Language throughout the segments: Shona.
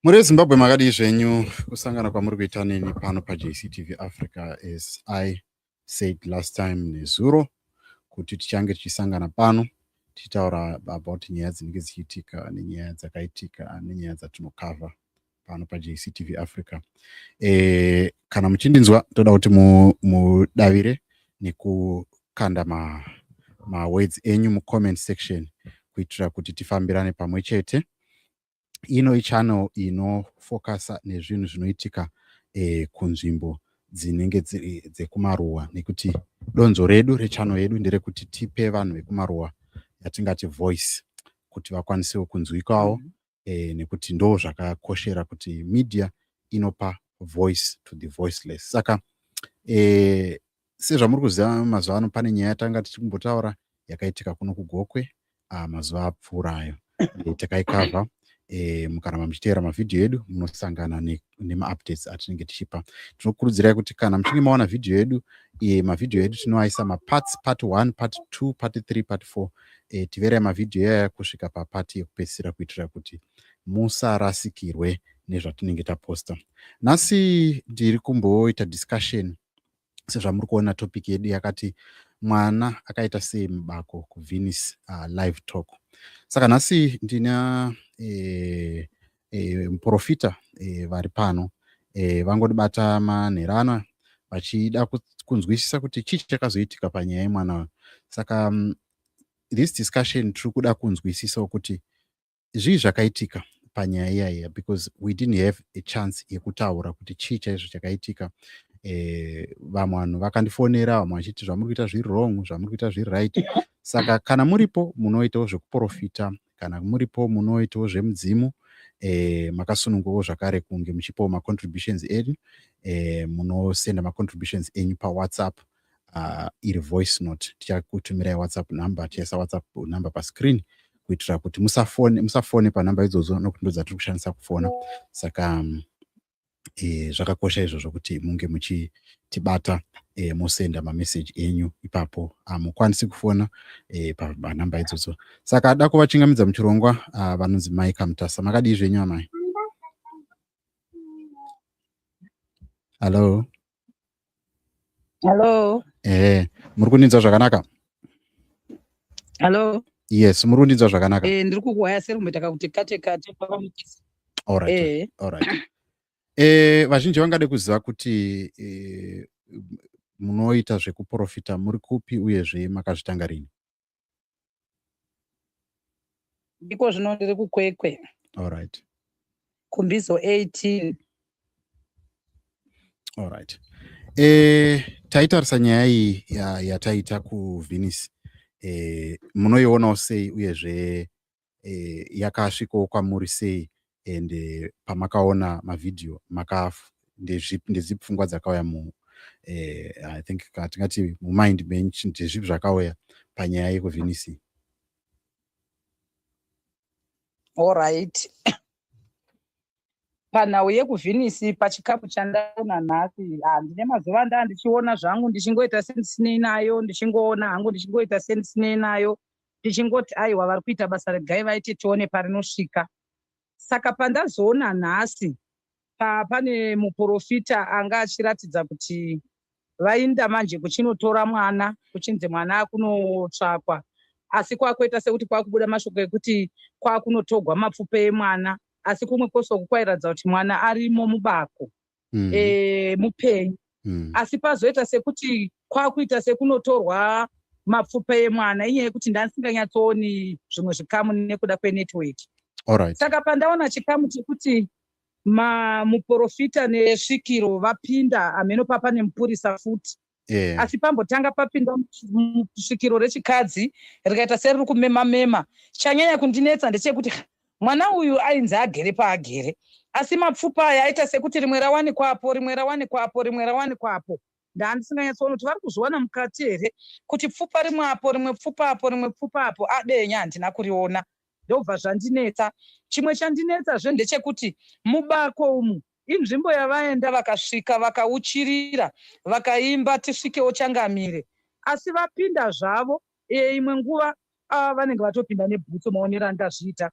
Mhuri yeZimbabwe, makadii zvenyu? Kusangana kwamuri kuita neni pano paJCTV Africa. As I said last time, nezuro, kuti tichange tichisangana pano tichitaura about nyaya dzinenge dzichiitika nenyaya dzakaitika nenyaya dzatinokavha pano paJCTV Africa. Kana muchindinzwa, toda kuti mudavire nekukanda mawords enyu mucomment section kuitira kuti tifambirane pamwe chete. Ino ichannel inofokasa nezvinhu zvinoitika kunzvimbo dzinenge dziri dzekumaruwa, nekuti donzvo redu rechannel yedu nderekuti tipe vanhu vekumaruwa yatingati voice, kuti vakwanisewo kunzwikawo, nekuti ndo zvakakoshera kuti media inopa voice to the voiceless. Saka sezvamuri kuziva, mazuva ano pane nyaya yatanga tichikumbotaura yakaitika kuno kuGokwe mazuva apfuurayo. Takaikavha. Mukaramba muchiteera mavhidhiyo edu, munosangana nemaupdates atinenge tichipa. Tinokurudzirai kuti kana muchinge maona vhidhiyo yedu, mavhidhiyo edu tinoaisa maparts: part 1, part 2, part 3, part 4. Tiverai mavhidhiyo aya kusvika papart yekupedzisira kuitira kuti musarasikirwe nezvatinenge taposta. Nhasi ndiri kumboita discussion. Sezvamuri kuona, topic yedu yakati "Mwana akaita sei mubako kuVenice live talk". Saka nhasi ndina muprofita vari pano, vangodibata manherano vachida kunzwisisa kuti chii chakazoitika panyaya yemwana uyu. Saka this discussion tiri kuda kunzwisisawo kuti zvii zvakaitika panyaya iyaiya, because we didn't have a chance yekutaura kuti chii chaizvo chakaitika. Vamwe vanhu vakandifonera, vamwe vachiti zvamuri kuita zviri wrong, zvamuri kuita zviri right. Saka kana muripo munoitawo zvekuprofita, kana muripo munoitawo zvemudzimu, makasunungukawo zvakare kunge muchipawo macontributions enyu. Munosenda macontributions enyu paWhatsApp iri voice note. Tichakutumirai WhatsApp number, tichaisa WhatsApp number pascreen kuitira kuti musafone panhamba idzodzo, nokuti ndo dzatiri kushandisa kufona. Saka zvakakosha izvozvo kuti munge muchitibata, mosenda mameseji enyu ipapo. Hamukwanisi kufona panhamba idzodzo. Saka da kuvachingamidza muchirongwa, vanonzi Mai Kamutasa. Makadii zvenyu, amai? Hallo? Hello. Muri kundinzwa zvakanaka? Hello. Yes, muri kundinzwa zvakanaka? Eh, ndiri kukuhaya serumbe takakuti kate kate. Alright. Alright. Vazhinji vangade kuziva kuti munoita zvekuprofita muri kupi, uyezve makazvitanga rini? Ndiko zvino ndiri kuKwekwe. Alright. Kumbizo 18. Alright. Taitarisa nyaya iyi yataita kuVenice. Munoionawo sei, uyezve yakasvikawo kwamuri sei? And pamakaona mavhidhiyo, ndedzipi pfungwa dzakauya mu I think tingati mumind menyu? Ndezvipi zvakauya panyaya yekuVenice? Alright. Panhau yekuVhenisi, pachikamu chandaona nhasi, ndine mazuva andaa ndichiona zvangu, ndichingoita sendisinei nayo, ndichingoona hangu, ndichingoita sendisinei nayo, ndichingoti aiwa, vari kuita basa, regai vaite, tione parinosvika. Saka pandazoona nhasi pane muprofita anga achiratidza kuti vainda manje kuchinotora mwana, kuchinzi mwana akunotsvakwa, asi kwakuita sekuti kwakubuda mashoko ekuti kwakunotogwa mapfupa emwana, asi kumwe kwose uku kwairatidza kuti mwana arimo mubako, mupenyu. Asi pazoita sekuti kwakuita sekunotorwa mapfupa emwana, inyaya yekuti ndandisinganyatsooni zvimwe zvikamu nekuda kwenetwork. Saka pandaona chikamu chekuti muprofita nesvikiro vapinda, hameno papa nemupurisa futi, asi pambotanga papinda svikiro rechikadzi rikaita seriri kumema mema. Chanyanya kundinetsa ndechekuti mwana uyu ainzi agere paagere, asi mapfupa aya aita sekuti rimwe rawanikwapo, rimwe rawanikwapo, rimwe rawanikwapo. Ndandisinganyatsoona kuti vari kuzviwana mukati here, kuti pfupa rimwe apo, rimwe pfupa apo, rimwe pfupa apo, adenya handina kuriona, ndobva zvandinetsa. Chimwe chandinetsazve ndechekuti mubako umu inzvimbo yavaenda, vakasvika, vakauchirira, vakaimba "Tisvikewo Changamire", asi vapinda zvavo, imwe nguva vanenge vatopinda nebhutsu, maonero andazviita.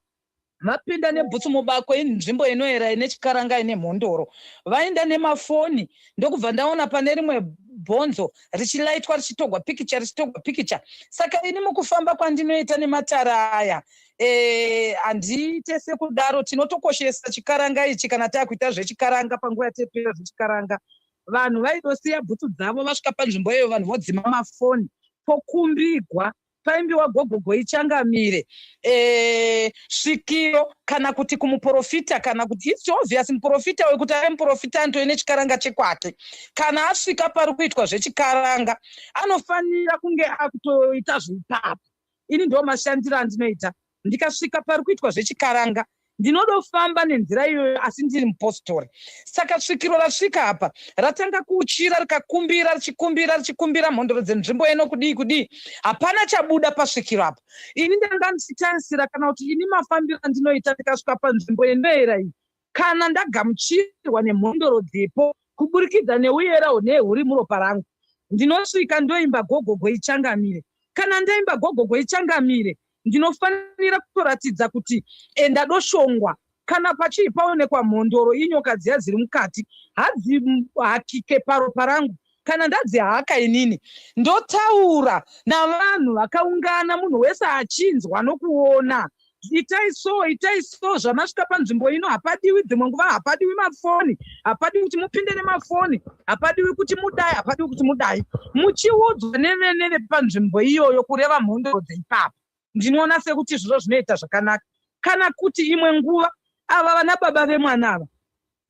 Vapinda nebhutsu mubako, inzvimbo inoera ine chikaranga ine mhondoro. Vaenda nemafoni ndokubva ndaona pane rimwe bhonzo richilaitwa richitogwa pikicha richitogwa pikicha. Saka ini mukufamba kwandinoita nematara aya eh, handiite sekudaro. Tinotokoshesa chikaranga ichi kana takuita zvechikaranga. Panguva yatinoita zvechikaranga vanhu vaidosiya bhutsu dzavo vasvika panzvimbo iyoyo, vanhu vodzima mafoni, pokumbigwa, paimbiwa gogogo ichangamire svikiro kana kuti kumuprofita kana kuti, it's obvious, muprofita wekuti ave muprofita anotove nechikaranga chekwake. Kana asvika pari kuitwa zvechikaranga anofanira kunge akutoita zveipapo. Ini ndo mashandiro andinoita. Ndikasvika pari kuitwa zvechikaranga ndinodofamba nenzira iyoyo, asi ndiri mupostori. Saka svikiro rasvika apa ratanga kuuchira, rikakumbira, richikumbira, richikumbira mhondoro dzenzvimbo ino kudii kudii, hapana chabuda pasvikiro apa. Ini ndanga ndichitarisira kana kuti ini mafambiro andinoita, ndikasvika panzvimbo inoera iyi, kana ndagamuchirwa nemhondoro dzepo kuburikidza neuyera hune huri muropa rangu, ndinosvika ndoimba gogogo ichangamire. Kana ndaimba gogogo ichangamire, ndinofanira kutoratidza kuti ndadoshongwa. Kana pachii paonekwa mhondoro, inyoka dziya dziri mukati hadzihakike paropa rangu. Kana ndadzihaka inini ndotaura navanhu vakaungana, munhu wese achinzwa nokuona, itai so, itai so, zvamasvika panzvimbo ino hapadiwi, dzimwe nguva hapadiwi mafoni, hapadiwi kuti mupinde nemafoni, hapadiwi kuti mudai, hapadiwi kuti mudai, muchiudzwa nevene vepanzvimbo iyoyo, kureva mhondoro dzeipapo. Ndinoona sekuti izvozvo zvinoita zvakanaka. Kana kuti imwe nguva ava vana baba vemwana ava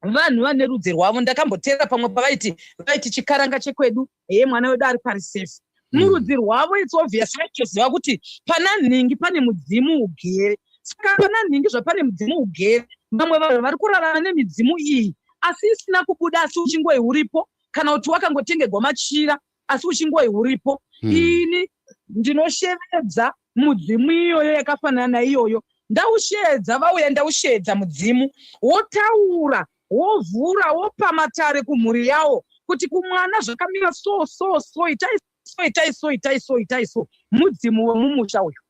vanhu vane rudzi rwavo. Ndakamboteera pamwe pavaiti vaiti chikaranga chekwedu, heye, mwana wedu ari pari safe murudzi rwavo. It's obvious vaitoziva kuti pana nhingi pane mudzimu ugere. Saka pana nhingi zvapane mudzimu ugere, vamwe vanhu vari kurarama nemidzimu iyi asi isina kubuda, asi uchingoi uripo, kana kuti wakangotengegwa machira asi uchingoi uripo. Ini ndinoshevedza mudzimu iyoyo yakafanana naiyoyo. Ndausheedza, vauya, ndausheedza mudzimu, wotaura, wovhura, wopa matare kumhuri yawo kuti kumwana zvakamira so so so, itai so, itai so, itai so, itai so. Mudzimu wemumusha uyu.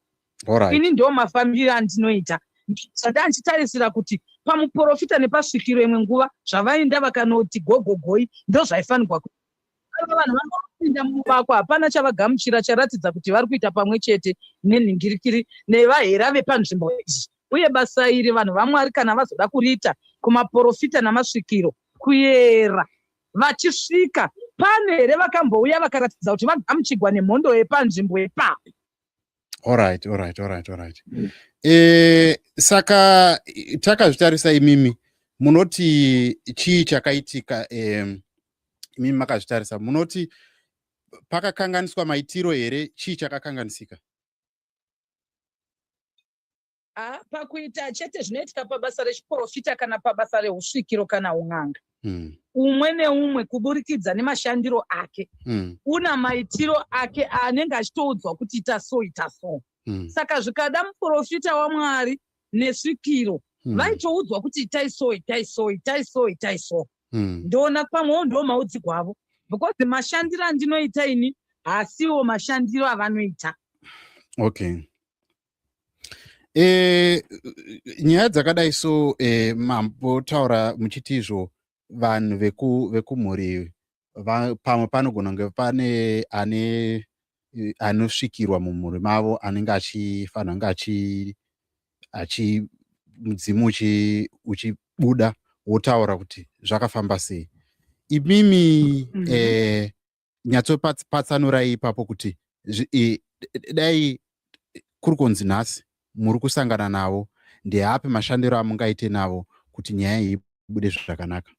Ini ndo mafambiro andinoita. Zvada ndichitarisira kuti pamuprofita nepasvikiro imwe nguva zvavainda vakanoti gogogoi ndo zvaifanirwa. Ava vanhu vangopinda mubako, hapana chavagamuchira charatidza kuti vari kuita pamwe chete nenhingirikiri nevahera vepanzvimbo iyi. Uye basa iri vanhu vaMwari kana vazoda kuriita kumaprofita namasvikiro kuyera vachisvika, pane here vakambouya vakaratidza kuti vagamuchigwa nemhondo yepanzvimbo ipapo? Alright. Saka takazvitarisa, imimi munoti chii chakaitika? Imimi makazvitarisa, munoti pakakanganiswa maitiro here? Chii chakakanganisika? Ah, pakuita chete zvinoitika pabasa rechiprofita kana pabasa reusvikiro kana un'anga, umwe neumwe kuburikidza nemashandiro ake una maitiro ake aanenge achitoudzwa kuti ita so, ita so. Saka zvikada muprofita waMwari nesvikiro vaitoudzwa kuti itai so, itai so, itai so, itai so. Ndoona pamwewo ndo maudzigwa avo, because mashandiro andinoita ini haasiwo mashandiro avanoita. Okay. Nyaya dzakadai so, mambotaura muchiti izvo vanhu vekumhuri pamwe panogona kunge pane ane anosvikirwa mumhuri mavo anenge achifanira kunge achi mudzimu uchibuda wotaura kuti zvakafamba sei. Imimi nyatsopatsanurai ipapo kuti dai kuri kunzi nhasi muri kusangana navo, ndeapi mashandiro amungaite navo kuti nyaya iyi ibude zvakanaka?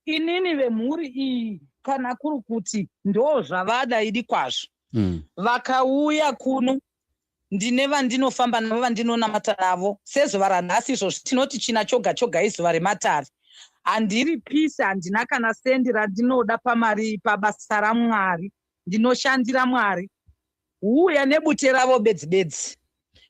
Inini vemhuri iyi, kana kuri kuti ndo zvavada idi kwazvo, vakauya kuno, ndine vandinofamba navo, vandinonamata navo. Sezuva ranhasi izvozvi tinoti china choga choga izuva rematare. Handiripisi, handina kana sendi randinoda pamari pabasa raMwari. Ndinoshandira Mwari. Huya nebute ravo bedzi bedzi,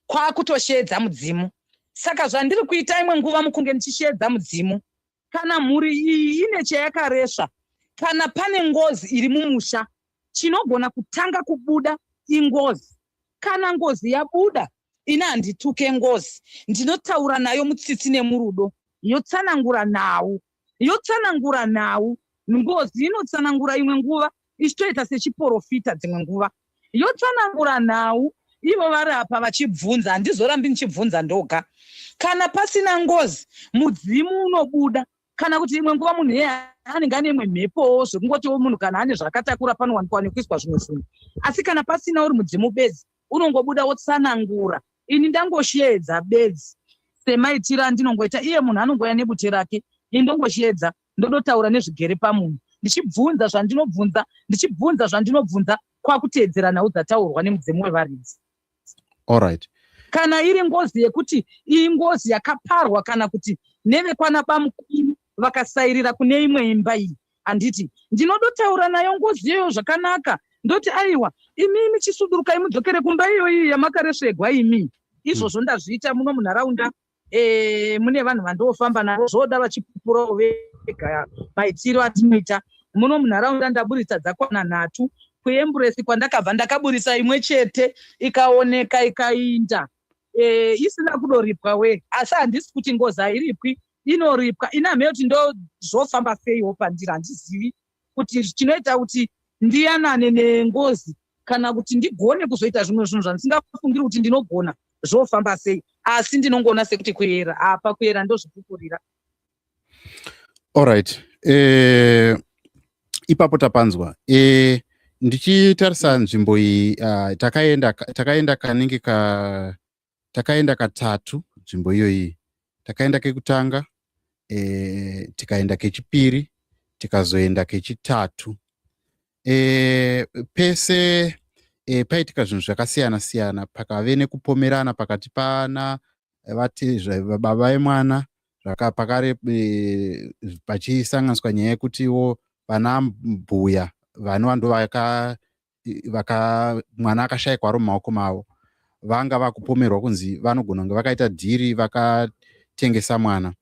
kwakutosheedza mudzimu. Saka zvandiri kuita imwe nguva mukunge ndichisheedza mudzimu, kana mhuri iyi ine chayakaresva, kana pane ngozi iri mumusha, chinogona kutanga kubuda ingozi. Kana ngozi yabuda, Ini handituke ngozi, ndinotaura nayo mutsitsi nemurudo, yotsanangura nhau, yotsanangura nhau. Ngozi inotsanangura imwe nguva ichitoita sechiporofita, dzimwe nguva yotsanangura nhau ivo vari apa vachibvunza. Handizorambi ndichibvunza ndoga. Kana pasina ngozi, mudzimu unobuda, kana kuti imwe nguva munhu iye anenge ane imwe mhepowo, zvekungotiwo munhu kana ane zvakatakura panowanikwa nekuiswa zvimwe zvinhu. Asi kana pasina, uri mudzimu bedzi, unongobuda wotsanangura. Ini ndangosheedza bedzi semaitiro andinongoita. Iye munhu anongouya nebute rake, ini ndongosheedza, ndodotaura nezvigere pamunhu, ndichibvunza zvandinobvunza, ndichibvunza zvandinobvunza, kwakuteedzera nhau dzataurwa nemudzimu wevaridzi. Allright. Kana iri ngozi yekuti iyi ngozi yakaparwa kana kuti nevekwana bamukuru vakasairira kune imwe imba iyi, handiti ndinodotaura nayo ngozi iyoyo zvakanaka, ndoti, "Aiwa, imimi chisudurukai mudzokere kumba iyoyi yamakaresvegwa imi." Izvozvo ndazviita muno munharaunda. Mune vanhu vandofamba navo, zvoda vachipupurawo vega maitiro atinoita muno munharaunda. Ndaburitsa dzakwana nhatu. Kuemburesi kwandakabva, ndakaburisa imwe chete, ikaoneka, ikainda isina kudoripwa we. Asi handisi kuti ngozi hairipwi, inoripwa. Ini hamene kuti ndo zvofamba seiwo pandiri, handizivi kuti chinoita kuti ndiyanane nengozi kana kuti ndigone kuzoita zvimwe zvinhu zvandisingafungiri kuti ndinogona, zvofamba sei. Asi ndinongoona sekuti kuyera apa, kuyera ndozvipupurira. Allright, ipapo tapanzwa. Ndichitarisa nzvimbo iyi, takaenda kanenge ka takaenda katatu nzvimbo iyoyi. Takaenda kekutanga, tikaenda kechipiri, tikazoenda kechitatu. Pese paitika zvinhu zvakasiyana siyana. Pakave nekupomerana pakati pana vati baba vemwana pakare, pachisanganiswa nyaya yekutiwo vana mbuya vanova ndo vaka vaka mwana akashayikwa ari mumaoko mavo, vanga vakupomerwa kunzi vanogona kunge vakaita dhiri, vakatengesa mwana,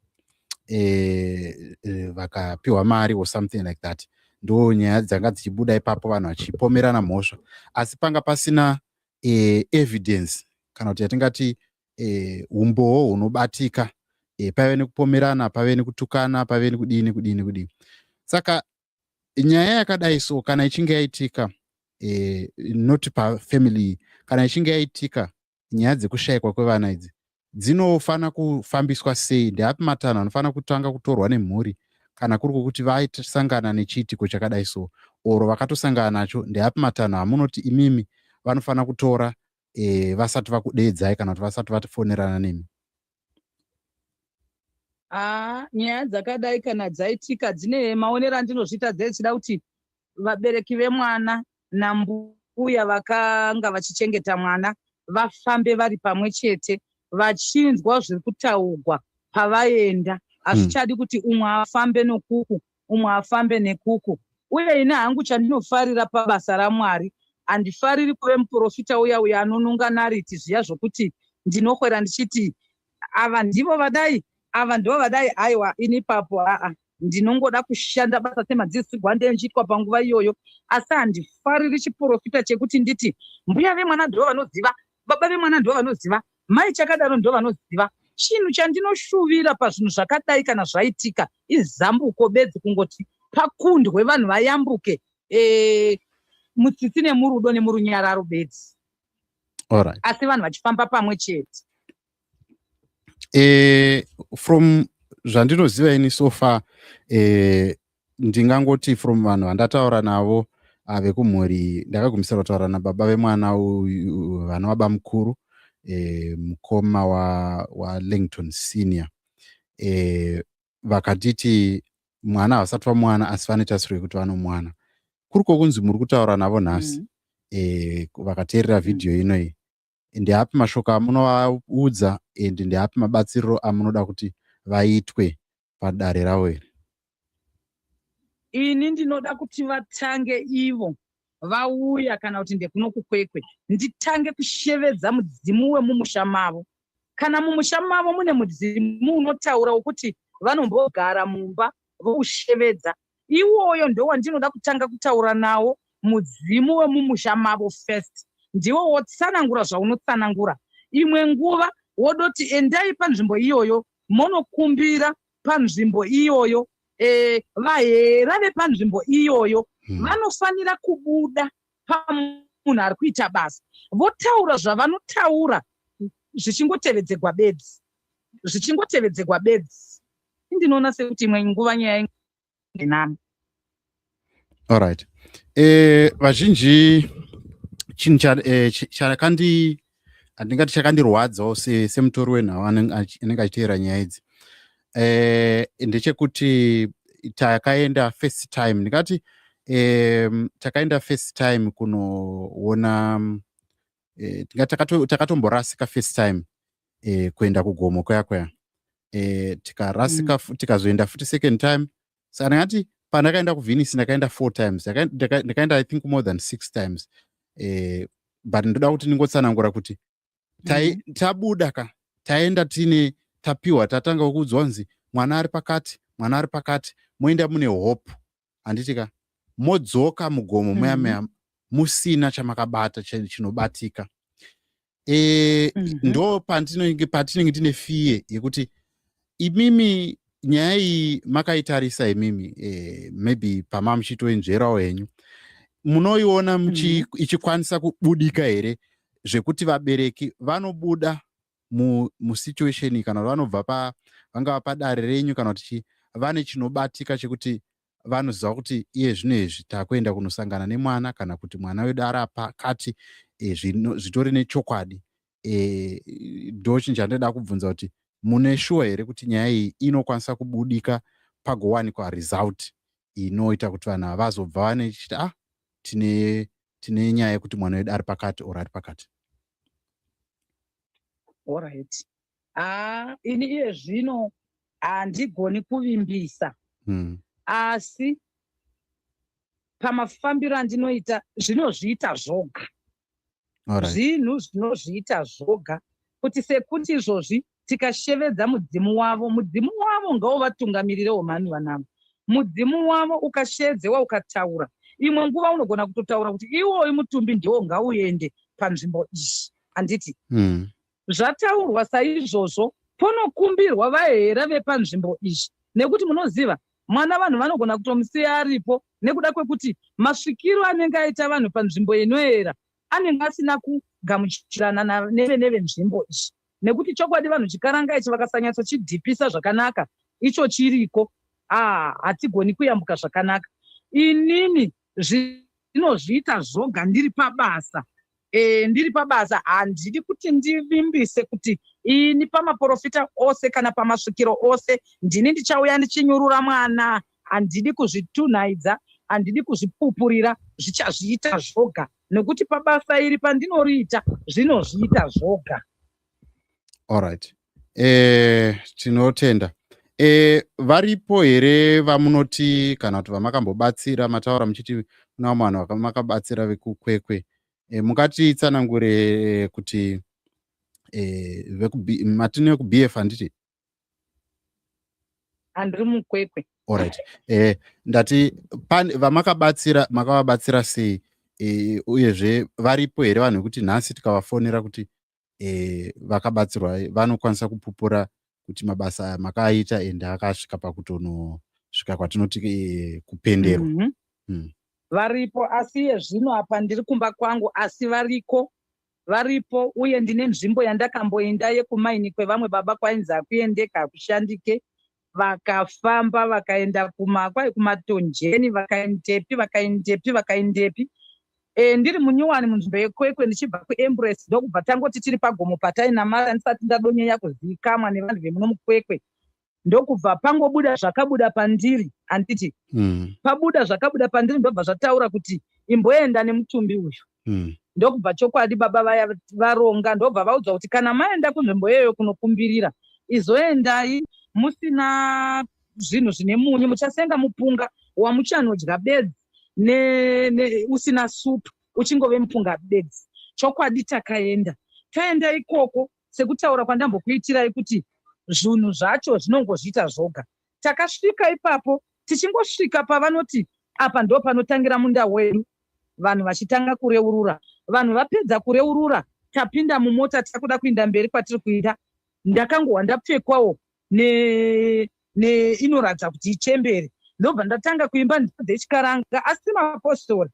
vakapiwa mari or something like that. Ndo nyaya dzanga dzichibuda ipapo, vanhu vachipomerana mhosva, asi panga pasina evidence kana kuti yatingati umbowo hunobatika. Paive nekupomerana, paive nekutukana, paive nekudii nekudii nekudii. Saka nyaya yakadai so, kana ichinge yaitika, not pafamily, kana ichinge yaitika, nyaya dzekushayikwa kwevana idzi dzinofana kufambiswa sei? Ndeapi matanho anofanira kutanga kutorwa nemhuri kana kuri kwokuti vaisangana nechiitiko chakadai so, oro vakatosangana nacho? Ndeapi matanho amunoti imimi vanofanira kutora vasati vakudeedzai kana kuti vasati vatifonerana nemi? Haa, nyaya dzakadai kana dzaitika, dzine maonero andinozviita. Dzechida kuti vabereki vemwana nambuya vakanga vachichengeta mwana vafambe vari pamwe chete, vachinzwa zviri kutaurwa pavaenda. Hazvichadi kuti umwe afambe nokuku, umwe afambe nekuku. Uye ini hangu chandinofarira pabasa raMwari, handifariri kuve muprofita uya uya anononga nariti zviya, zvokuti ndinokwera ndichiti ava ndivo vadai, ava ndivo vadai. Aiwa, ini ipapo aa, ndinongoda kushanda basa semadzidzisirwo andee ndichiitwa panguva iyoyo. Asi handifariri chiprofita chekuti nditi mbuya vemwana ndo vanoziva, baba vemwana ndo vanoziva, mai chakadaro ndo vanoziva. Chinhu chandinoshuvira pazvinhu zvakadai kana zvaitika izambuko bedzi, kungoti pakundwe, vanhu vayambuke mutsitsi nemurudo nemurunyararo bedzi. Asi vanhu vachifamba pamwe chete. From zvandinoziva ini so far, ndingangoti from vanhu vandataura navo vekumhuri, ndakagumisira kutaura nababa vemwana uyu, vana baba mukuru, mukoma waLangton wa Senior, vakatiti mwana havasati vamuwana, asi vane tarisiro yekuti vanomwana. Kuri kwokunzi muri kutaura navo nhasi, vakateerera vhidhiyo inoyi, ndeapi mashoko amunovaudza and ndeapi mabatsiriro amunoda kuti vaitwe padare ravo here? Ini ndinoda kuti vatange ivo vauya, kana kuti ndekuno kuKwekwe, nditange kushevedza mudzimu wemumusha mavo. Kana mumusha mavo mune mudzimu unotaura wokuti vanombogara mumba voushevedza, iwoyo ndowandinoda kutanga kutaura nawo, mudzimu wemumusha mavo first. Ndiwo wotsanangura zvaunotsanangura. Imwe nguva wodoti endai panzvimbo iyoyo monokumbira panzvimbo iyoyo, vahera vepanzvimbo iyoyo vanofanira kubuda pamunhu ari kuita basa, votaura zvavanotaura zvichingotevedzegwa bedzi, zvichingotevedzewa bedzi. Ndinoona sekuti imwe nguva nyaya inani. Alright, vazhinji chinhu chakandi handingati chakandirwadzawo semutori wenhau anenge achiteera nyaya idzi ndechekuti takaenda first time, ndingati takaenda first time kunoona, tingati takatomborasika first time kuenda kugomo kuya kuya, tikarasika, tikazoenda futi second time. Saka ndingati pandakaenda kuVenice ndakaenda four times, ndakaenda I think more than six times, but ndoda kuti ndingotsanangura kuti tabuda ka, taenda tine tapiwa, tatanga kuudzwa kunzi mwana ari pakati, mwana ari pakati, moenda mune hope, handiti ka? Modzoka mugomo muya muya musina chamakabata chinobatika. Ndo patinenge tine fear yekuti imimi nyaya iyi makaitarisa imimi, maybe pama muchitoenzverawo henyu, munoiona ichikwanisa kubudika here zvekuti vabereki vanobuda musituation kana kuti vanobva pa vangava padare renyu kana kuti chii, vane chinobatika chekuti vanoziva kuti iye zvino izvi takuenda kunosangana nemwana kana kuti mwana wedu ari pakati, zvitori nechokwadi? Ndo chinhu chandinoda kubvunza kuti mune shuwa here kuti nyaya iyi inokwanisa kubudika pagowanikwa result inoita kuti vanhu ava vazobva vane chiti, ah, tine nyaya yekuti mwana wedu ari pakati or ari pakati? Alright, haa, ini iye zvino handigoni kuvimbisa, asi pamafambiro andinoita zvinozviita zvoga. Zvinhu zvinozviita zvoga kuti sekuti izvozvi tikashevedza mudzimu wavo, mudzimu wavo ngauvatungamirirewo mhani vanavo. Mudzimu wavo ukasheedzewa ukataura, imwe nguva unogona kutotaura kuti iwoyu mutumbi ndiwo ngauende panzvimbo iyi, handiti? Zvataurwa saizvozvo, ponokumbirwa vahera vepanzvimbo iyi, nekuti munoziva mwana vanhu vanogona kutomusiya aripo nekuda kwekuti masvikiro anenge aita vanhu panzvimbo inoera anenge asina kugamuchirana nevene venzvimbo iyi, nekuti chokwadi vanhu chikaranga ichi vakasanyatsochidhipisa zvakanaka, icho chiriko, ah, hatigoni kuyambuka zvakanaka. Inini zvinozviita zvoga ndiri pabasa. Ndiri pabasa, handidi kuti ndivimbise kuti ini pamaprofita ose kana pamasvikiro ose ndini ndichauya ndichinyurura mwana. Handidi kuzvitunhaidza, handidi kuzvipupurira, zvichazviita zvoga, nekuti pabasa iri pandinoriita zvinozviita zvoga. Alright, tinotenda. Varipo here vamunoti kana kuti vamakambobatsira? Mataura muchiti kuna vamwe vanhu vamakabatsira vekuKwekwe. Mungatitsanangure kuti matine kuBF, handiti? Handiri muKwekwe. Alright, ndati vamakabatsira makavabatsira sei, uyezve varipo here vanhu vekuti nhasi tikavafonera kuti vakabatsirwa vanokwanisa kupupura kuti mabasa aya makaaita ende akasvika pakutonosvika kwatinoti kupenderwa? Varipo, asi iye zvino apa ndiri kumba kwangu, asi variko, varipo. Uye ndine nzvimbo yandakamboenda yekumaini kwevamwe baba, kwainzi hakuendeka, hakushandike. Vakafamba vakaenda kwai kumatonjeni, vakaendepi, vakaendepi, vakaendepi. Ndiri munyuwani munzvimbo yeKwekwe ndichibva kuEmpress, ndokubva tangoti tiri pagomo patainamata, ndisati ndadonyanya kuzivikamwa nevanhu vemuno muKwekwe, ndokubva pangobuda zvakabuda pandiri, handiti? Pabuda zvakabuda pandiri, ndobva zvataura kuti imboenda nemutumbi uyu. Ndokubva chokwadi baba vaya varonga, ndobva vaudzwa kuti kana maenda kunzvimbo iyoyo kunokumbirira, izoendai musina zvinhu zvine munyu, muchasenga mupunga wamuchanodya bedzi usina supu, uchingove mupunga bedzi. Chokwadi takaenda, taenda ikoko, sekutaura kwandambokuitirai kuti zvinhu zvacho zvinongozviita zvoga. Takasvika ipapo, tichingosvika pavanoti apa ndo panotangira munda wedu, vanhu vachitanga kureurura. Vanhu vapedza kureurura, Tapinda mumota takuda kuinda mberi kwatiri kuinda, ndakangohwa ndapfekwawo neinoratidza kuti ichembere. Ndobva ndatanga kuimba nziyo dzechikaranga, asi mapostori.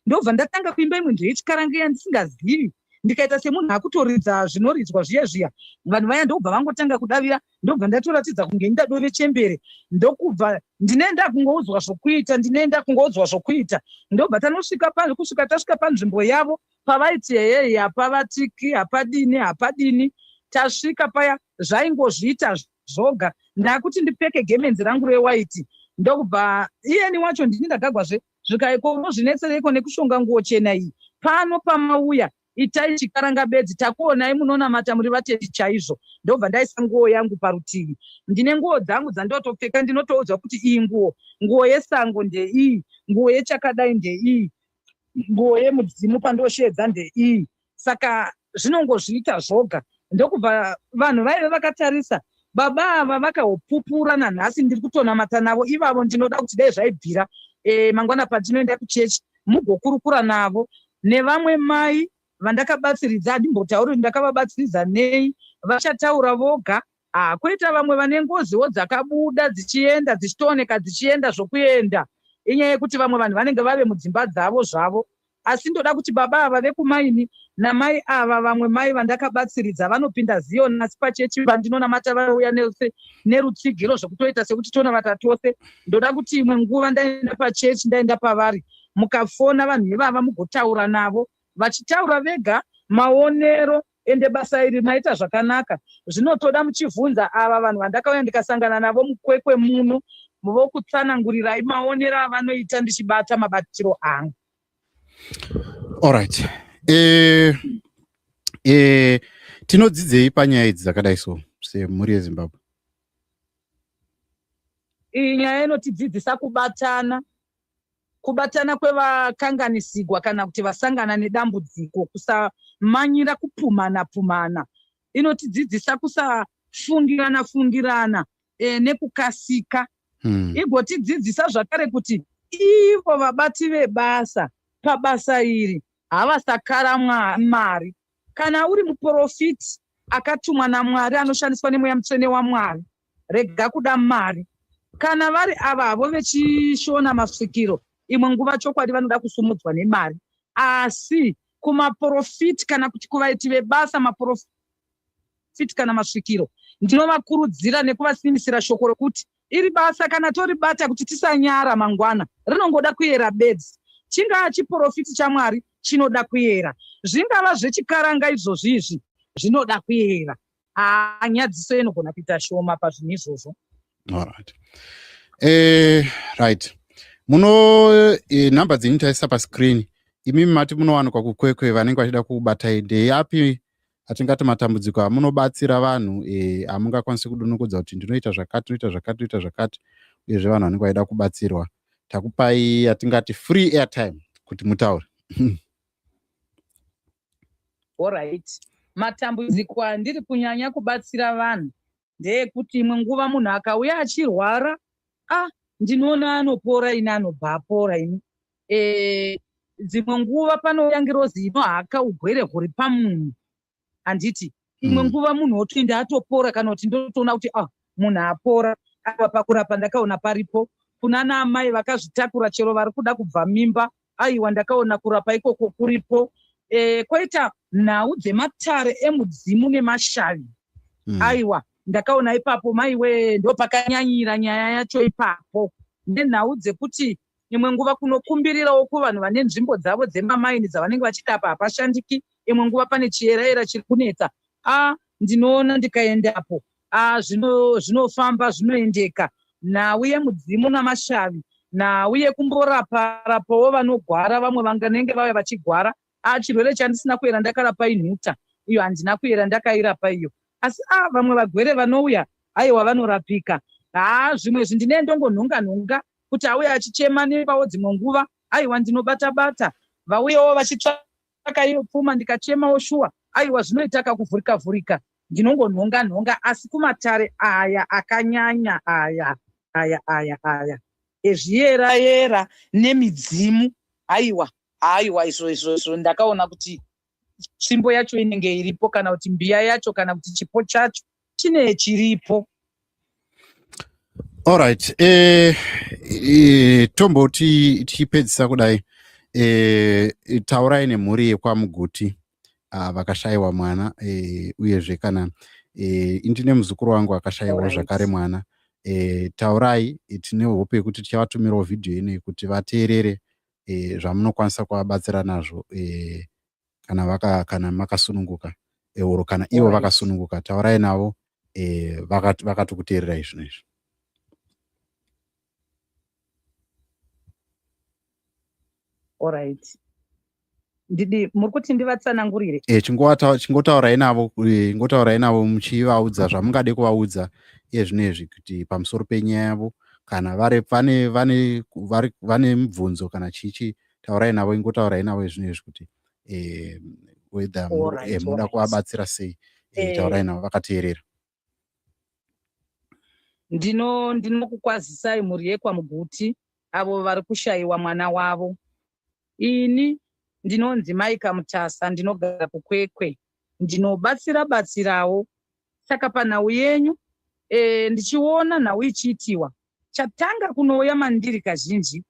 Ndobva ndatanga kuimba imwe nziyo yechikaranga yandisingazivi, ndikaita semunhu akutoridza zvinoridzwa zviya zviya. Vanhu vaya ndobva vangotanga kudavira. Ndobva ndatoratidza kunge ndadove chembere. Ndokubva ndinoenda kungoudzwa zvokuita, ndinoenda kungoudzwa zvokuita. Ndobva tanosvika, kusvika tasvika panzvimbo yavo pavaiti heyei, hapavatiki, hapadini, hapadini. Tasvika paya, zvaingozviita zvoga. Ndakuti ndipfeke gemenzi rangu rewaiti, ndokubva iyeni wacho ndini ndagagwazve. Zvikaiko, unozvinetsereiko nekushonga nguo chena iyi? Pano pamauya itai chikaranga bedzi, takuonai munonamata, muri vatendi chaizvo. Ndobva ndaisa nguo yangu parutivi. Ndine nguo dzangu dzandotopfeka, ndinotoudzwa kuti iyi nguo, nguo yesango ndeiyi, nguo yechakadai ndeiyi, nguo yemudzimu pandosheedza ndeiyi. Saka zvinongozviita zvoga. Ndokubva vanhu vaive vakatarisa baba ava vakahopupura. Nanhasi ndiri kutonamata navo ivavo. Ndinoda kuti dai zvaibvira, mangwana pandinoenda kuchechi mugokurukura navo nevamwe mai vandakabatsiridza. Handimbotauri kuti ndakavabatsiridza nei, vachataura voga. Ah, kwoita vamwe vane ngoziwo dzakabuda dzichienda, dzichitooneka dzichienda zvokuenda. Inyaya yekuti vamwe vanhu vanenge vave mudzimba dzavo zvavo. Asi ndoda kuti baba ava vekumaini namai ava, vamwe mai vandakabatsiridza, vanopinda Zion, asi pachechi pandinonamata vanouya nerutsigiro zvekutoita sekuti tonamata tose. Ndoda kuti imwe nguva ndaenda pachechi, ndaenda pavari, mukafona vanhu ivava mugotaura navo vachitaura vega maonero. Ende basa iri maita zvakanaka. Zvinotoda muchivhunza ava vanhu vandakauya ndikasangana navo muKwekwe muno, vokutsanangurirai maonero avanoita ndichibata mabatiro angu. Alright, tinodzidzei panyaya idzi dzakadai so semhuri yeZimbabwe? Iyi nyaya inotidzidzisa kubatana, kubatana kwevakanganisigwa kana kuti vasangana nedambudziko, kusamanyira kupumana pumana. Inotidzidzisa kusafungirana fungirana nekukasika. Igotidzidzisa zvakare kuti ivo vabati vebasa pabasa iri havasakara mari. Kana uri muprofiti akatumwa naMwari, anoshandiswa neMweya Mutsvene waMwari, rega kuda mari. Kana vari ava havo vechishona, masvikiro, imwe nguva chokwadi vanoda kusumudzwa nemari. Asi kumaprofiti kana kuti kuvaiti vebasa, maprofiti kana masvikiro, ndinovakurudzira nekuvasimbisira shoko rokuti iri basa kana toribata, kuti tisanyara mangwana, rinongoda kuyera bedzi. Chingaa chiprofiti chaMwari chinoda kuyera, zvingava zvechikaranga izvozvi izvi zvinoda kuyera. Haa, nyadziso inogona kuita shoma pazvinhu izvozvo. Alright, right, muno nhamba dzenyu taisa pascreen. Imimi mati munowanikwa kuKwekwe. Vanenge vachida kubatai, ndeyapi atingati matambudziko amunobatsira vanhu amungakwanisi kudonongodza kuti ndinoita zvakati, ndinoita zvakati, ndinoita zvakati? Uyezve vanhu vanenge vachida kubatsirwa, takupai atingati free airtime kuti mutaure. Alright, matambudziko andiri kunyanya kubatsira vanhu ndeyekuti imwe nguva munhu akauya achirwara, ah, ndinoona anopora ini, anobva apora ini. Dzimwe nguva panouya ngirozi inohaka ugwere huri pamunhu, handiti? Imwe nguva munhu otoenda atopora, kana kuti ndotoona kuti, ah, munhu apora. Aiwa, pakurapa ndakaona paripo. Kuna naamai vakazvitakura, chero vari kuda kubva mimba, aiwa, ndakaona kurapa ikoko kuripo. Kwoita nhau dzematare emudzimu nemashavi. Aiwa, ndakaona ipapo, maiwe, ndo pakanyanyira nyaya yacho ipapo. Nenhau dzekuti imwe nguva kunokumbirirawo kuvanhu vane nzvimbo dzavo dzemamaini dzavanenge vachiti apa hapashandiki, imwe nguva pane chiyerayera chiri kunetsa, a, ndinoona ndikaendapo, a, zvinofamba, zvinoendeka. Nhau yemudzimu namashavi, nhau yekumborapa rapawo vanogwara, vamwe vanganenge vauya vachigwara. A, chirwere chandisina kuyera ndakarapa inhuta iyo, handina kuyera ndakairapa iyo. Asi a, vamwe vagwere vanouya, aiwa, vanorapika. Haa, zvimwe izvi ndinee ndongonhonga nhonga kuti auya achichema nembawo. Dzimwe nguva, aiwa, ndinobata bata vauyawo vachitsvaka iyo pfuma, ndikachemawo shuwa, aiwa, zvinoita kakuvhurika vhurika. Ndinongonhonga nhonga. Asi kumatare aya akanyanya aya aya aya aya ezviyerayera nemidzimu, aiwa, aiwa, izvo izvo izvo ndakaona kuti Tsvimbo yacho inenge iripo kana kuti mbiya yacho kana kuti chipo chacho chinee chiripo. Alright, tomboti tichipedzisa kudai, taurai nemhuri yekwaMuguti vakashayiwa mwana, uyezve kana indine muzukuru wangu akashayiwawo zvakare mwana. Taurai, tine hope yekuti tichavatumirawo vhidhiyo ino kuti vateerere zvamunokwanisa kuvabatsira nazvo, kana vaka kana makasununguka or kana ivo vakasununguka. Taurai navo vakatokuteererai zvino izvi. Alright. Ndidi muri kuti ndivatsanangurire? Chingotaurai navo, ingotaurai navo muchivaudza zvamungade kuvaudza iye zvino izvi kuti pamusoro penyaya yavo, kana vari vane vane vari vane mibvunzo kana chichi, taurai navo, ingotaurai navo zvino izvi kuti whether muda kuvabatsira sei. Taurai navo vakateerera. Ndinokukwazisai mhuri yekwaMuguti avo vari kushayiwa mwana wavo. Ini ndinonzi Mai Kamutasa, ndinogara kuKwekwe. Ndinobatsira batsirawo. Saka panhau yenyu, ndichiona nhau ichiitiwa, chatanga kunouya mandiri kazhinji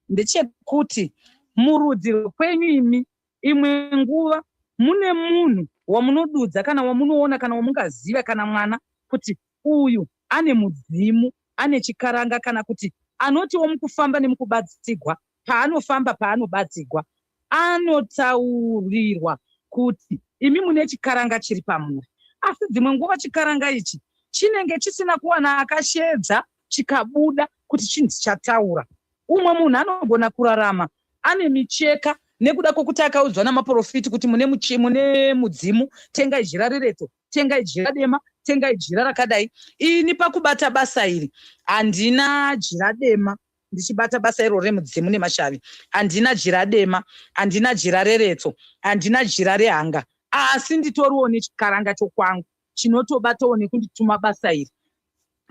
ndechekuti murudzi rwekwenyu imi imwe nguva mune munhu wamunodudza kana wamunoona kana wamungaziva kana mwana kuti uyu ane mudzimu, ane chikaranga, kana kuti anotiwo mukufamba nemukubatsigwa, paanofamba paanobatsigwa anotaurirwa kuti imi mune chikaranga chiri pamuri. Asi dzimwe nguva chikaranga ichi chinenge chisina kuwana akashedza chikabuda kuti chinzi chataura. Umwe munhu anogona kurarama ane micheka nekuda kwokuti akaudzwa namaporofiti kuti mune, mune mudzimu, tengai jira rereto, tengai jira dema, tengai jira rakadai. Ini pakubata basa iri handina jira dema, ndichibata basa iro remudzimu nemashavi, handina jira dema, handina jira reretso, handina jira rehanga, asi nditoriwo nechikaranga chokwangu chinotobatawo nekundituma basa iri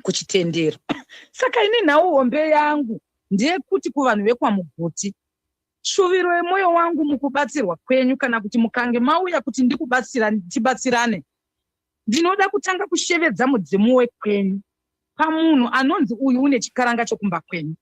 kuchitendero. Saka ini nhau hombe yangu ndeyekuti kuvanhu vekwaMuguti, shuviro yemwoyo wangu mukubatsirwa kwenyu, kana kuti mukange mauya kuti ndikubatsira tibatsirane, ndinoda kutanga kushevedza mudzimu wekwenyu pamunhu anonzi uyu une chikaranga chokumba kwenyu.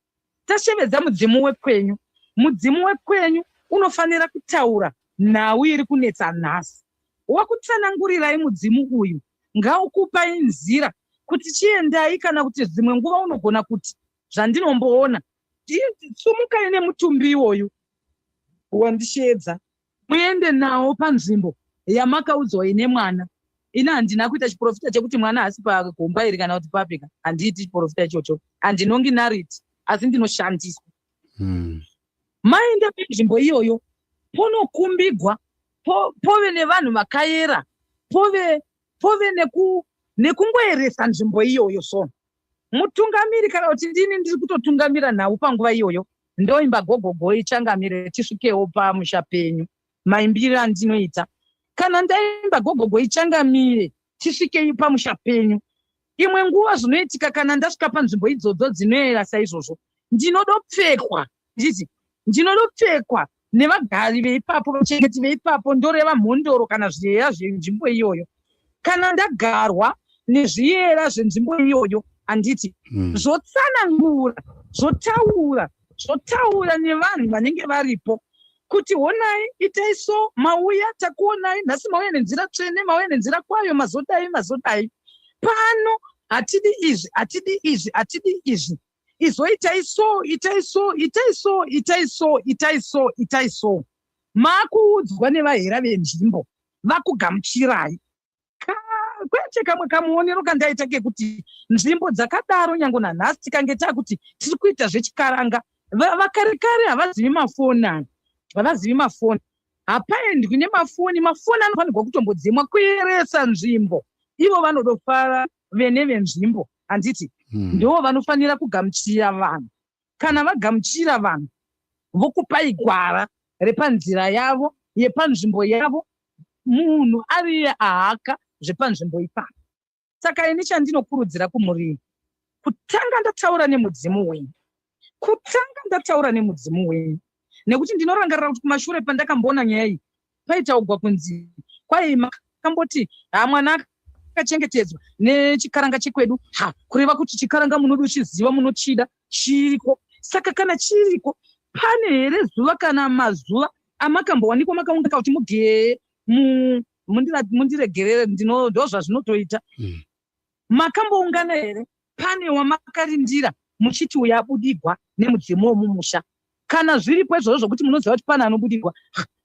Tashevedza mudzimu wekwenyu, mudzimu wekwenyu unofanira kutaura nhau iri kunetsa nhasi. Wakutsanangurirai mudzimu uyu ngaukupai nzira kuti chiendai, kana kuti dzimwe nguva unogona kuti zvandinomboona, sumukai nemutumbi iwoyu wandisheedza muende nawo panzvimbo yamakaudzwa ine mwana. Ini handina kuita chiprofita chekuti mwana haasi pagomba iri kana kuti papika, handiiti chiprofita ichocho, handinongi nariti, asi ndinoshandiswa. Maenda panzvimbo iyoyo ponokumbigwa, pove nevanhu vakayera, pove pove nekungoeresa nzvimbo iyoyo. So mutungamiri kana kuti ndini ndiri kutotungamira nhau panguva iyoyo, ndoimba gogogoi changamire tisvikewo pamusha penyu, maimbiro andinoita kana ndaimba gogogoi changamire tisvikei pamusha penyu. Imwe nguva zvinoitika kana ndasvika panzvimbo idzodzo dzinoera saizvozvo, ndinodopfekwa, nditi ndinodopfekwa nevagari veipapo, vachengeti veipapo, ndoreva mhondoro kana zviyera zvenzvimbo iyoyo. Kana ndagarwa nezviyera zvenzvimbo iyoyo, handiti, zvotsanangura, zvotaura, zvotaura nevanhu vanenge varipo kuti honai, itai so, mauya takuonai nhasi, mauya nenzira tsvene, mauya nenzira kwayo, mazodai, mazodai pano, hatidi izvi, hatidi izvi, hatidi izvi, izoitai so, itai so, itai so, itai so, itai so, itai so. Maakuudzwa nevahera venzvimbo vakugamuchirai. Kwete kamwe kamuonero kandaita kekuti nzvimbo dzakadaro nyange nanhasi tikange takuti tiri kuita zvechikaranga, vakare kare havazivi mafoni aya, havazivi mafoni, hapaendwi nemafoni, mafoni anofanirwa kutombodzimwa kuyeresa nzvimbo. Ivo vanodofara vene venzvimbo, handiti? Ndo vanofanira kugamuchira vanhu. Kana vagamuchira vanhu, vokupai gwara repanzira yavo yepanzvimbo yavo, munhu ariye ahaka zvepanzvimbo ipapo. Saka ini chandinokurudzira kumurimi, kutanga ndataura nemudzimu wenyu, kutanga ndataura nemudzimu wenyu, nekuti ndinorangarira kuti kumashure pandakamboona nyaya iyi. Paitaugwa kunzi kwai makamboti ha, mwana akachengetedzwa nechikaranga chekwedu. Ha, kureva kuti chikaranga munoda uchiziva, munochida, chiriko. Saka kana chiriko, pane here zuva kana mazuva amakambowanikwa makaunga kuti mugee? Mundiregerere, ndo zvazvinotoita. Makamboungana here? Pane wamakarindira muchiti uyo abudigwa nemudzimu womumusha? Kana zviripo izvozvo zvokuti munoziva kuti pane anobudirwa,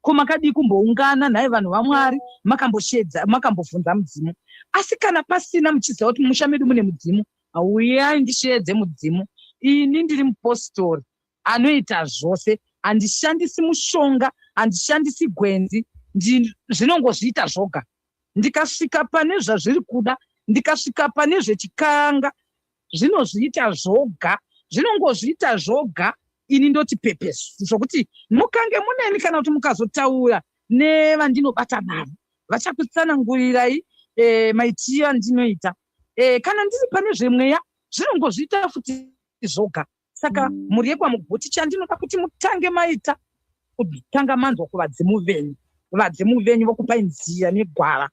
ko makadii kumboungana nhai vanhu vaMwari, makamboshedza, makambobvunza mudzimu? Asi kana pasina, muchiziva kuti mumusha medu mune mudzimu, uyai ndisheedze mudzimu. Ini ndiri mupostori anoita zvose, handishandisi mushonga, handishandisi gwenzi, zvinongozviita zvoga. Ndikasvika pane zvazviri kuda, ndikasvika pane zvechikanga, zvinozviita zvoga, zvinongozviita zvoga. Ini ndoti pepesu zvokuti mukange muneni kana kuti mukazotaura nevandinobata navo, vachakutsanangurirai maitiro andinoita. Kana ndiri pane zvemweya, zvinongozviita futi zvoga. Saka mhuri yekwaMuguti, chandinoda kuti mutange maita, kutanga manzwa kuvadzimu venyu. Vadzimu venyu vokupai nzira negwara,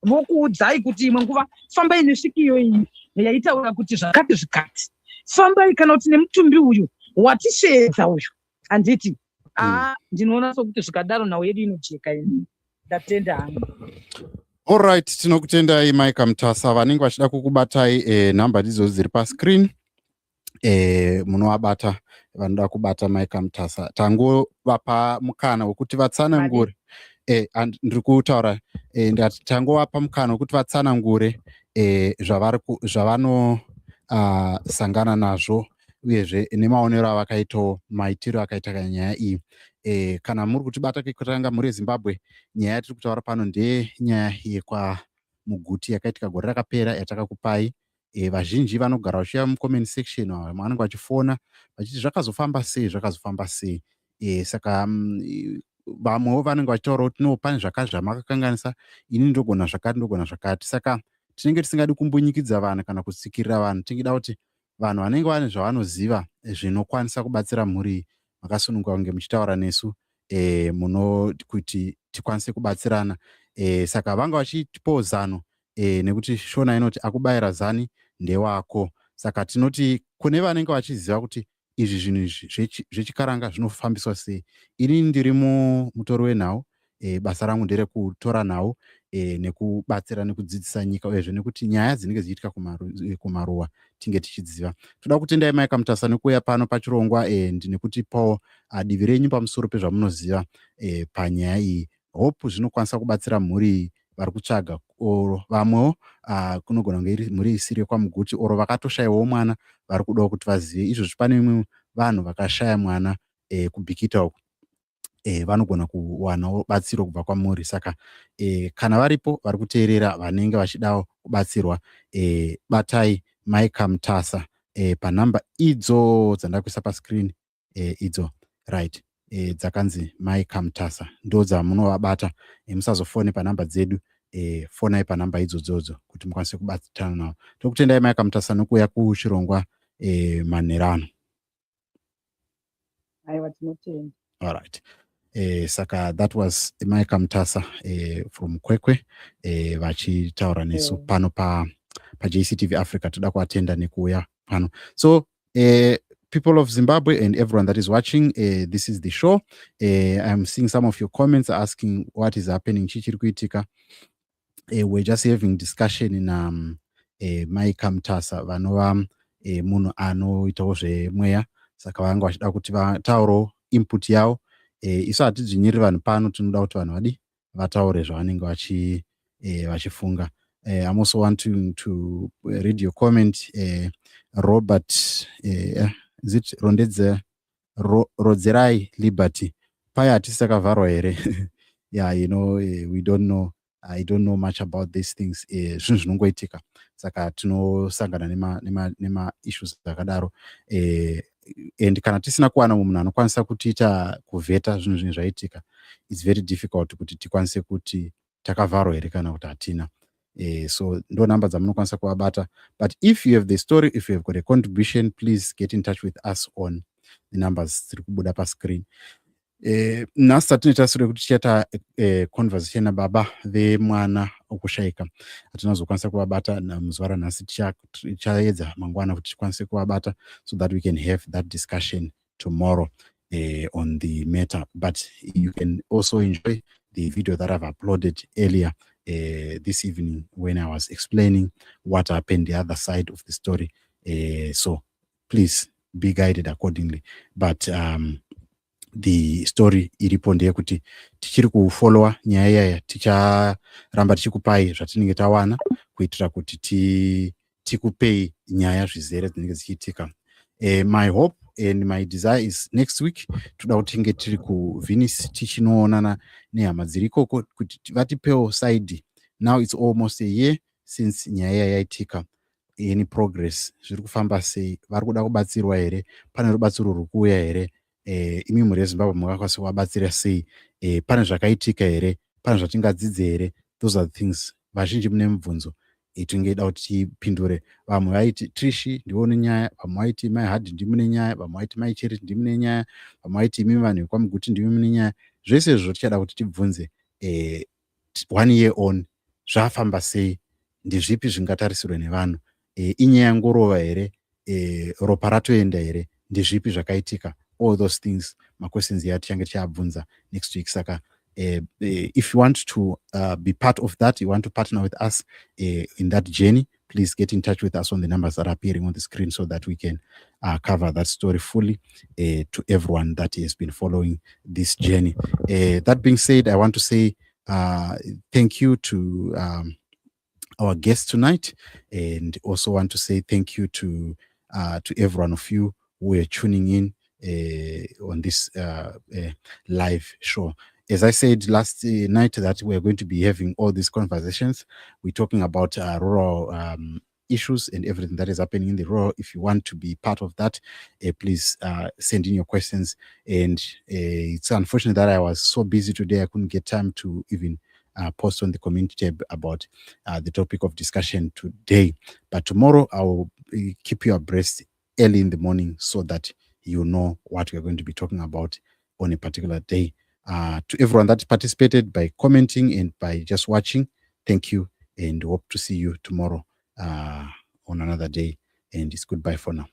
vokuudzai kuti imwe nguva fambai nesvikiyo iyi yaitaura kuti zvakati zvikati, fambai kana kuti nemutumbi uyu watisheedza uyu, handiti? Aa, ndinoona sokuti zvikadaro nhau yedu inojeka. Ini ndatenda hangu. Alright, tinokutendai, Mike Mutasa. Vanenge vachida kukubatai, nhamba ndidzo dziri pascreen, munovabata. Vanoda kubata Mike Mutasa, tangovapa mukana wekuti vatsanangure. Ndiri kutaura, ndati tangovapa mukana wekuti vatsanangure zvavanosangana nazvo, uyezve nemaonero avakaitawo, maitiro akaita nyaya iyi. Kana muri kutibata kekutanga, mhuri yeZimbabwe, nyaya yatiri kutaura pano ndenyaya yekwaMuguti yakaitika gore rakapera yatakakupai. Vazhinji vanogara vachiuya mucomment section, vamwe vanenge vachifona vachiti zvakazofamba sei, zvakazofamba sei. Saka vamwewo vanenge vachitaura kuti no, pane zvakati zvamakakanganisa, ini ndogona zvakati, ndogona zvakati. Saka tinenge tisingadi kumbunyikidza vanhu kana kutsikirira vanhu. Tingida kuti vanhu vanenge vane zvavanoziva zvinokwanisa kubatsira mhuri, makasununguka kunge muchitaura nesu, muno kuti tikwanise kubatsirana. Saka vanga vachitipawo zano, nekuti Shona inoti akubayira zani ndewako. Saka tinoti kune vanenge vachiziva kuti izvi zvinhu izvi zvechikaranga zvinofambiswa sei. Inini ndiri mutori wenhau. Basa rangu nderekutora nhau, nekubatsira nekudzidzisa nyika, uyezve nekuti nyaya dzinenge dzichiitika kumaruwa tinge tichidziva. Toda kutendai, Mai Kamutasa, nekuuya pano pachirongwa nekutipawo divi renyu pamusoro pezvamunoziva panyaya iyi. Hope zvinokwanisa kubatsira mhuri iyi vari kutsvaga, or vamwewo, kunogona kunge iri mhuri isiri yekwaMuguti, or vakatoshayiwawo mwana vari kudawo kuti vazive izvozvi. Pane imwe vanhu vakashaya mwana kuBhikita uku, vanogona kuwanawo batsiro kubva kwamuri. Saka kana varipo vari kuteerera vanenge vachidawo kubatsirwa, batai Mai Kamutasa panhamba idzo dzandakuisa pascreen, idzo, right, dzakanzi Mai Kamutasa, ndo dzamunovabata. Musazofone panhamba dzedu, fonai panhamba idzodzodzo kuti mukwanise kubatana navo. Tokutendai, Mai Kamutasa, nokuuya kuchirongwa manherano. Aiwa, tinotenda. Alright. Saka that was Mai Kamutasa from Kwekwe, vachitaura nesu pano pa JCTV Africa. Toda kuvatenda nekuuya pano. So people of Zimbabwe and everyone that is watching, this is the show. I'm seeing some of your comments asking what is happening, chichiri kuitika. We're just having discussion in Mai Kamutasa, vanova munhu anoitawo zvemweya. Saka vanga vachida kuti vataurawo input yavo. Isu hatidzvinyiriri vanhu pano, tinoda kuti vanhu vadi vataure zvavanenge vachifunga. I'm also wanting to read your comment, Robert, is it Rondedze, Rodzerai Liberty? Paya hatisi takavharwa here? Yeah, we don't know, I don't know much about these things. Zvinhu zvinongoitika, saka tinosangana nemaissues nema akadaro, and kana tisina kuwana munhu anokwanisa kutiita kuvheta zvinhu zvinenge zvaitika, it's very difficult kuti tikwanise kuti takavharwa here kana kuti hatina. So ndo namba dzamunokwanisa kuvabata. But if you have the story, if you have got a contribution, please get in touch with us on the numbers dziri kubuda pascreen. Nhasi tatinoita sure kuti tichaita conversation nababa vemwana okushayika. Hatina kuzokwanisa kuvabata muzuva ranhasi. Tichaedza mangwana kuti tikwanise kuvabata so that we can have that discussion tomorrow on the matter. But you can also enjoy the video that I've uploaded earlier this evening when I was explaining what happened, the other side of the story. So please be guided accordingly. But the story iripo ndeyekuti tichiri kufollowa nyaya iyaya. Ticharamba tichikupai zvatinenge tawana kuitira kuti tikupei nyaya zvizere dzinenge dzichiitika. My hope and my desire is next week toda kuti tinge tiri kuVenice tichinoonana nehama dziri ikoko kuti vatipewo side. Now it's almost a year since nyaya iya yaitika. Any progress? Zviri kufamba sei? Vari kuda kubatsirwa here? Pane rubatsiro ruri kuuya here? Imi mhuri yeZimbabwe mungakwanisa kuvabatsira sei? Pane zvakaitika here? Pane zvatingadzidze here? Those are the things. Vazhinji mune mibvunzo tingeida kuti tipindure. Vamwe vaiti Trishi ndiwo nenyaya, vamwe vaiti Mai Hadi ndimi nenyaya, vamwe vaiti Mai Cherity ndimi nenyaya, vamwe vaiti imi vanhu vekwaMuguti ndimi mune nyaya. Zvese izvozvo tichada kuti tibvunze, one year on zvafamba sei? Ndezvipi zvingatarisirwe nevanhu? Inyaya yangorova here? Ropa ratoenda here? Ndezvipi zvakaitika? All those things, maquestions ya tichange tichiabvunza next week. Saka if you want to be part of that, you want to partner with us in that journey, please get in touch with us on the numbers that are appearing on the screen so that we can cover that story fully to everyone that has been following this journey. That being said, I want to say thank you to our guest tonight and also want to say thank you to every one of you who are tuning in on this live show. As I said last night, that we're going to be having all these conversations. We're talking about rural issues and everything that is happening in the rural. If you want to be part of that, please send in your questions. And it's unfortunate that I was so busy today, I couldn't get time to even post on the community tab about the topic of discussion today. But tomorrow I will keep you abreast early in the morning so that you know what we're going to be talking about on a particular day. To everyone that participated by commenting and by just watching, thank you and hope to see you tomorrow on another day. And it's goodbye for now.